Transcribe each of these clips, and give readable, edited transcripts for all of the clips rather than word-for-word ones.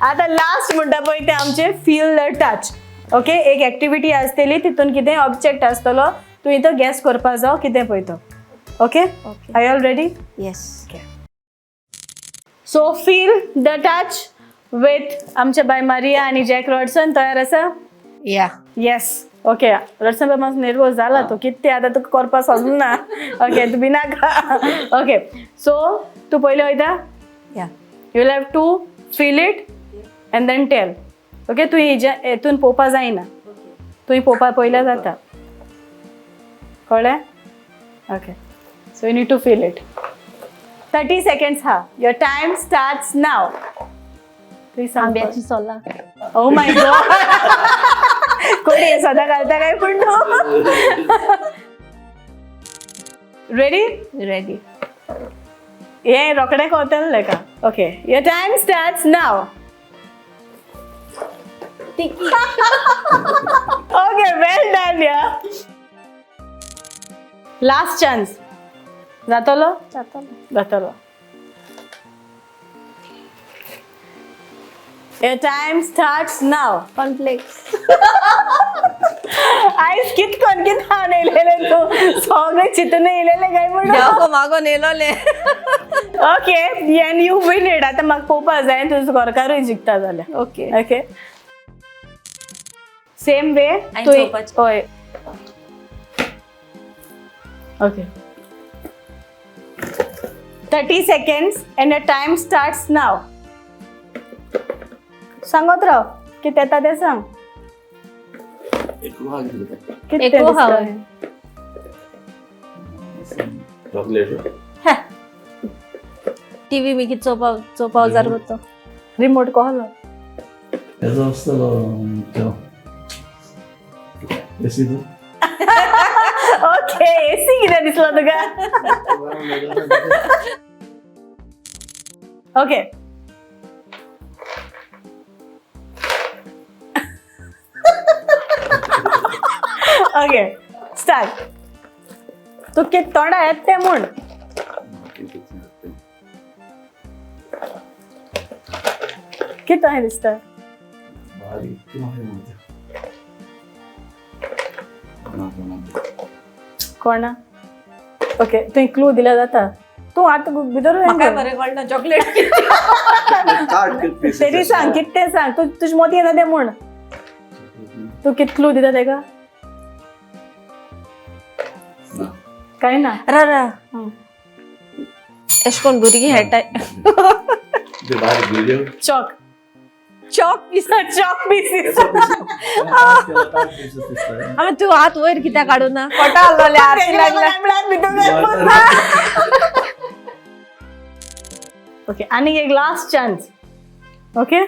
आता लास्ट म्हणटा पळय ते आमचे फील the touch. Okay, एक एक्टिविटी आसतली, तितून कितें ऑब्जेक्ट आसतलो, तुवें तो गॅस करपा जावो कितें पळय तो. Okay, okay. I all ready? Yes. So feel the touch with आमचे बाय मारिया आनी जॅक रॉडसन. तयार आसा? या. येस. ओके, रॉडसन बाय मातसो निर्वोज जाला तूं, कितें आतां तुका करपा सोदना. ओके, तूं भिनाका. ओके, सो तूं पयलें वयता? या. You will have to feel it and then tell. Okay, तूं हेज्या हेतून पळोवपा जायना, तुवें पळोवपा पयल्यार जाता, कळ्ळें? Okay, so you need to feel it. 30 seconds हा, your time starts नाव. तुवें सांग. आंब्याची सोला. ओ my God, कोण हे सदां घालता काय पूण? रेडी? रेडी. हे रोखडें कळटलें ताका. Okay, your time starts now. Okay, well done. या लास्ट चान्स. जातलो? जातलो. जातलो. Your time starts now. Cornflakes. आयज कित कोण कित खावन येयलेलें तूं? सगळें चिंतून येयलेलें काय म्हणून? देव मागोन येयलोलें. Okay, and you win it. आतां म्हाका पळोवपा जाय तुजो घरकारूय जिखता जाल्यार. ओके. Okay, same way. आनी तुवें चोवपाचें. हय. Okay, 30 seconds and the time starts now. सांगत राव, कितें येता तें सांग. एकू हा कितें? कितें एकू दिसता? हांव. चॉकलेट. टीव्ही मी कित चोवपा चोवपा जार तो. रिमोट कहलो. हेजो आसतलो तो एसी तो. ओके, एसी कितें दिसलो तुका? Okay okay, start. तूं कितें तोंडा येता तें म्हूण. कितें अशें दिसता? बारीक कितें म्हणटा? ना ना. कोणा? ओके, तुवें क्लू दिल्यार जाता. तूं आतां भितर. म्हाका बरें कळना चॉकलेट. कार्ड. तरी सांग कितें तें सांग. तूं तुजे मतीं येता तें म्हूण. तूं कितें क्लू दिता तेका? ना. कांय ना. रा रा. एश कोण भुरगीं खेळटाय. ते बारीक video. Chalk. Chalk piece. Chalk pieces. आमी तूं हात वयर कित्याक काडू ना? कोटा आहलोले आरती लागला. ओके, आनी एक last chance. Okay,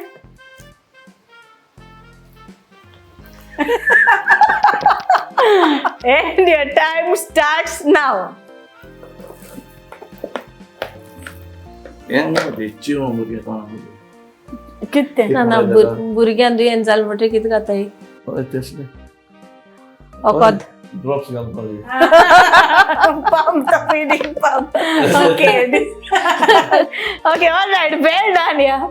and your time starts now. हें ना बेच्ची भुरगें कोणाक. कितें? ना ना, भुरग्यान दुयेंत जालें म्हणटकीर कितें जाताय? हय, तसलें. वखद. ड्रॉप्स घालपाक. Pump, the feeding pump. Okay. Okay, all right. Well done, yeah.